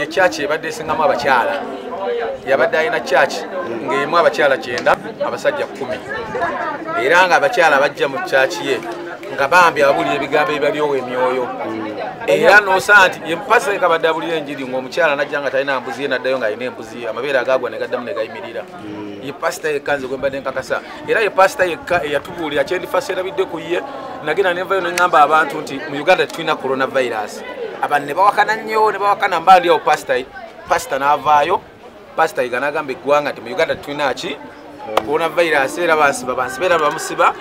Ye church ebadde esingamu abakyala. Yabadde alina church ng'erimu abakyala 9, abasajja 10. Era nga abakyala bajja mu church ye nga bambi ababulira ebigambo ebibalyowa emyoyo. Era n'osanga nti ye mpasa ekabadde abulira enjiri ng'omukyala n'ajja nga talina mbuzi ye n'addayo ng'alina embuzi ye, amabeere agaagwa ne gaddamu ne gayimirira. Ye pasita yekka nze gwe mbadde nkakasa. Era ye pasita yekka eyatubuulira kyendifa seerabidde ku ye, nagenda ne nvayo ne ŋŋamba abantu nti mu Uganda tetulina coronavirus. Abantu ne bawakana nnyo, ne bawakana mba ndi awo pasita n'avaayo, pasita Yiga n'agamba eggwanga nti mu Uganda tetulina ki? Coronavirus. Era bansiba era bamusiba.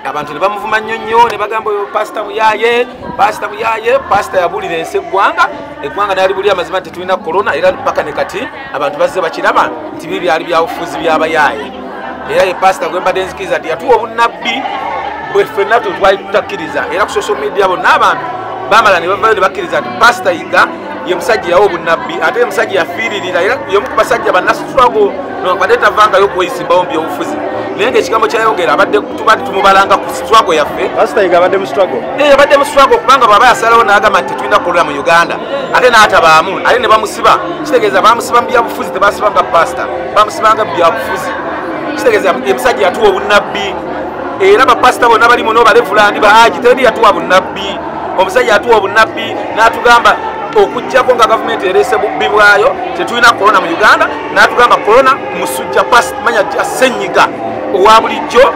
Abantu ne bamuvuma nnyo nnyo ne bagamba oyo pasita muyaaye, pasita muyaaye. Pasita yabuulira ensi eggwanga, eggwanga n'alibulira amazima nti tetulina corona. Era paka ne kati abantu bazze bakiraba nti biri byali byabufuzi by'abayaaye. Era ye pasita gwe mbadde nzikiriza nti yatuwa obunnabbi bwe ffenna twali tutakkiriza. Era ku social media bonna abantu bamala ne bavayo ne bakkiriza nti pasita Yiga ye musajja yawa obunnabbi, ate ye musajja yafiiririra. Era y'omu ku basajja bannastruggle newankubadde tavangayo okweyisimbawo mu byobufuzi, naye ng'ekigambo kyayogera abadde tubadde tumubalanga ku struggle yaffe. Pasita Yiga abadde mu struggle? Abadde mu struggle kubanga bw'aba yasalawo n'agamba nti tetulina corona mu Uganda, ate n'atabaamu, ate ne bamusiba. Kitegeeza bamusiba mu byabufuzi, tebamusiba nga pasita, bamusibanga mu byabufuzi. Kitegeeza ye musajja yatuwa obunnabbi. Era bapasita bonna bali muno, balevulandi, ba Haji, teri yatuwa bunnabbi. Omusajja yatuwa obunnabbi n'atugamba okuggyako nga gavumenti ereese bubbi bwayo tetulina corona mu Uganda, n'atugamba corona musujja manya ssenyiga owa bulijjo,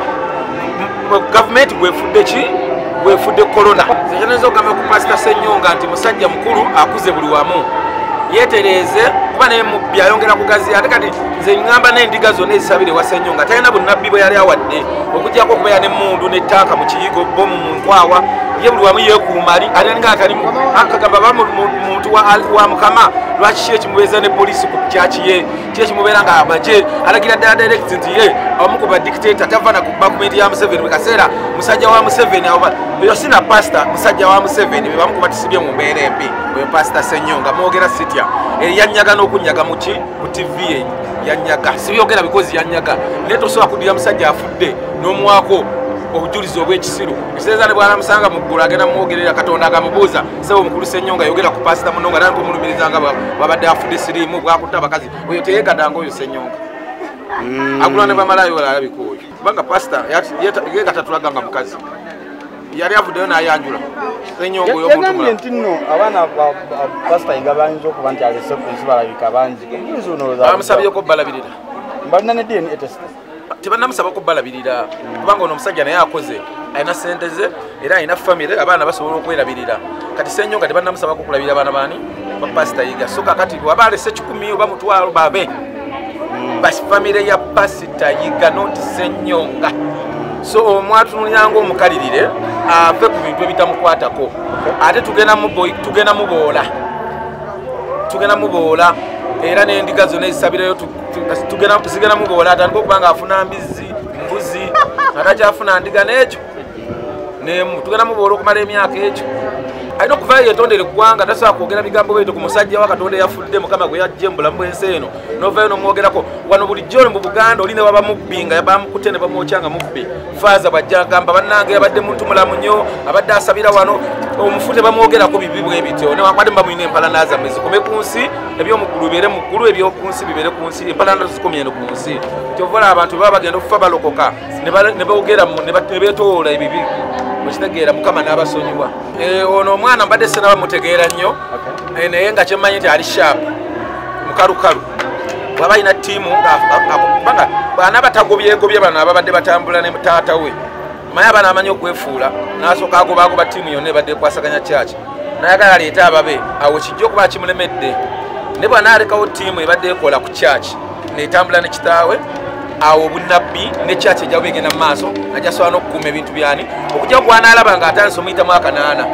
gavumenti gwefudde ki? Gwefudde corona. Nze kyenayinza okugamba ku pasita Ssenyonga nti musajja mukulu akuze buli wamu, yeetereeze kuba naye mubbi ayongera kugaziya. Ate kati nze ŋŋamba n'endiga zonna ezisabire ewa Ssenyonga talina bunnabbi bwe yali awadde okuggyako okubeera n'emmundu n'ettanka mu kiyigo, bbomu mu nkwawa. Ye buli wamu yeekuuma ali ate nga atali akagamba ba muntu wa Mukama. Lwaki ki ekimubeeza ne poliisi ku kyaki ye? Ki ekimubeera nga amagye alagira ddala direct nti ye abamu ku badictator tava na ku gavumenti ya Museveni buli kaseera musajja wa Museveni. Oyo si na pasita, musajja wa Museveni be bamu ku batusibye mu mbeera embi. Oyo pasita Ssenyonga mwogera sitya, yanyaga n'okunyaga muki ku TV ye yanyaga. Sibyogera because yanyaga, naye tosobola kuddira musajja afudde n'omuwaako obujulizi obw'ekisiru. Ekitegeeza ne bw'anamusanga mu ggulu agenda mumwogerera, Katonda agamubuuza ssebo omukulu Ssenyonga yogera ku pasita muno nga nani kumulumiriza nga bw'abadde afudde siriimu bw'akutte abakazi. Oyo teyeegadanga oyo Ssenyonga. Agula ne bamalayo alabika oyo, kubanga pasita ye katatulaga nga mukazi yali avuddeyo n'ayanjula Ssenyonga oyo omuntu Yagambye nti nno abaana ba pasita Yiga bayinza okuba nti alese ku nsi balabika bangi. Obujulizi buno olowooza Bamusabyeko balabirira. Balina ne DNA test. Tebannamusabako balabirira kubanga ono omusajja naye akoze, alina ssente ze era alina famire, abaana basobola okwerabirira. Kati Ssenyonga tebannamusabako kulabirira abaana baani ba pasita Yiga. So kakati bw'aba alese 10 oba 50 babe basi famire ya pasita Yiga, not Ssenyonga. So omwatunulira ng'omukalirire ave ku bintu ebitamukwatako. Ate tugenda muboola, tugenda muboola. Era n'endiga zonna ezisabirayo zigenda muboola. Atandika okuba nga afuna mbizzi, mbuzi, nga takyafuna ndiga n'ekyo nemu. Tugenda muboola okumala emyaka ekyo. Alina okuvaayo yeetondere eggwanga, tasobola kwogera bigambo bw'ebyo ku musajja wa Katonda eyafudde, Mukama gwe yaggye mu bulamu bw'ensi eno, n'ovaayo n'omwogerako. Wano bulijjo oli mu Buganda oli ne waba mubbi nga bamukutte ne bamwokya nga mubbi. Faaza bw'ajja agamba bannange yabadde muntu mulamu nnyo, abadde asabira wano, omufu tebamwogerako bibi bwe bityo. Newankubadde muba mulina empalana zammwe zikome ku nsi, eby'omu ggulu bibeere mu ggulu, eby'oku nsi bibeere ku nsi, empalana zikomye eno ku nsi. Kyova olaba abantu baba bagenda okufa balokoka ne boogera ne beetoola ebibi. Okitegeera Mukama n'abasonyiwa. Ono omwana mbadde sinaba mutegeera nnyo. Naye nga kyemmanyi nti ali sharp, mukalukalu. Bw'aba alina ttiimu kubanga bw'anaaba tagobyegobye bano ababadde batambula ne taata we, manyi abaana amanyi okwefuula, n'asooka agobaagoba ttiimu yonna ebadde ekwasaganya church, n'ayagala aleete ababe, awo kijja okuba kimulemedde. Ne bw'anaalekawo ttiimu ebadde ekola ku church n'etambula ne kitaawe, awo obunnabbi ne church ejja kuba egenda mu maaso, ajja sobola n'okukuuma ebintu byani. Okujja gw'anaalaba ng'atandise omuyitamu akanaana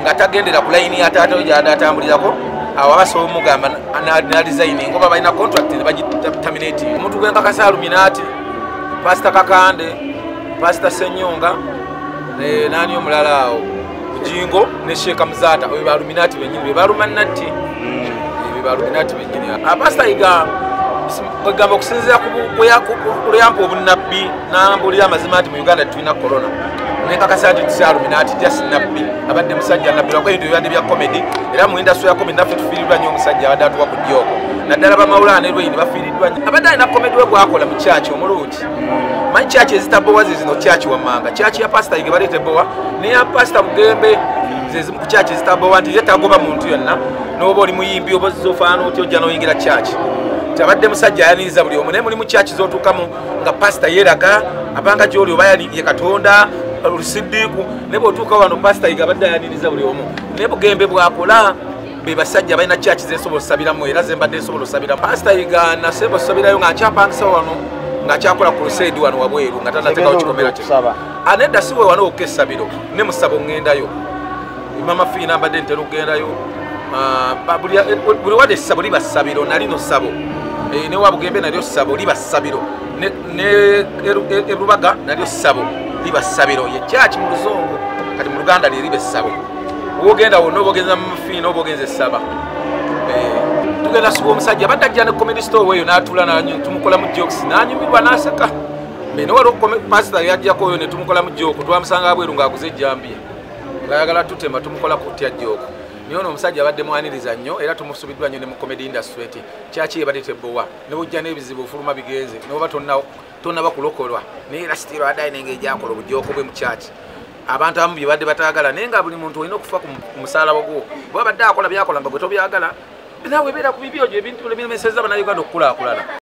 nga tagendera ku layini ya taata we gy'adde atambulirako, awo aba asobola omugamba na resigning oba balina contract ne bagiterminating. Omuntu gwe nkakasa Aluminati, Pasita Kakande, Pasita Ssenyonga, nani omulala awo Bujingo ne Sheikh Muzaata, oyo ba Aluminati bennyini, be balumanati. Be ba Aluminati bennyini. Pasita Yiga ogamba okusinziira ku luyampa obunnabbi n'ambuulira amazima nti mu Uganda tetulina corona, Nenkakasa nti Saluminati just nabbi abadde musajja nabbi lwakuba ebintu bibadde bya comedy era mu industry ya comedy naffe tufiiriddwa nnyo omusajja abadde atuwa ku jjooko naddala bamawulana erweini bafiiriddwa nnyo. Abadde alina comedy we gwakola mu church omulungi. Manyi church ezitabowa ze zino church wammanga church ya Pastor Yiga baleeta ebowa neya Pastor Bugembe ze zimu ku church ezitabowa nti ye tagoba muntu yonna n'oba oli muyimbi oba ofaana otya ojja n'oyingira church. Abadde musajja ayaniriza buli omu naye mulimu church z'otuukamu nga pastor yeeraga abanga gy'oli oba ye Katonda olusiddiiku naye bw'otuuka wano Pastor Yiga abadde ayaniriza buli omu naye Bugembe bw'akola be basajja balina church ze nsobola osabiramu era ze mbadde nsobola osabiramu. Pastor Yiga nasemba osabirayo nga nkyapangisa wano nga kyakola crusade wano wabweru nga tanateekawo kikomera kino. Anedda si we wano wokka essabiro ne mu ssabo ŋŋendayo. Mama Fiina mbadde ntera okugendayo. Buli wadde essabo liba ssabiro nalino ssabo. Ne wa Bugembe nalyo ssabo liba ssabiro ne Erubaga nalyo ssabo liba ssabiro ye church mu Luzungu kati mu Luganda lye liba essabo. Wogenda wonna oba ogenza mu Fiina oba ogenza essaba. Tugenda suba omusajja abadde ajja ne comedy store eyo n'atuula tumukolamu jokes n'anyumirwa n'aseka. Ne waliwo pastor yajjako oyo ne tumukolamu joke twamusanga abweru ng'aguze ejjambiya ng'ayagala tutema tumukolako tutya joke. Naye ono omusajja abadde mwaniriza nnyo era tumusubiddwa nnyo ne mu comedy industry nti kyaki ebadde tebowa ne bujja n'ebizibu ofuluma bigenze n'oba tonnaba kulokolwa naye era still abadde alina engeri gy'akola obujooko bwe mu church. Abantu abamu bye badde bataagala naye nga buli muntu olina okufa ku musaalaba gwo bw'abadde akola by'akola nga gwe tobyagala naawe beera ku bibyo ebintu biremesezza Bannayuganda okukulaakulana.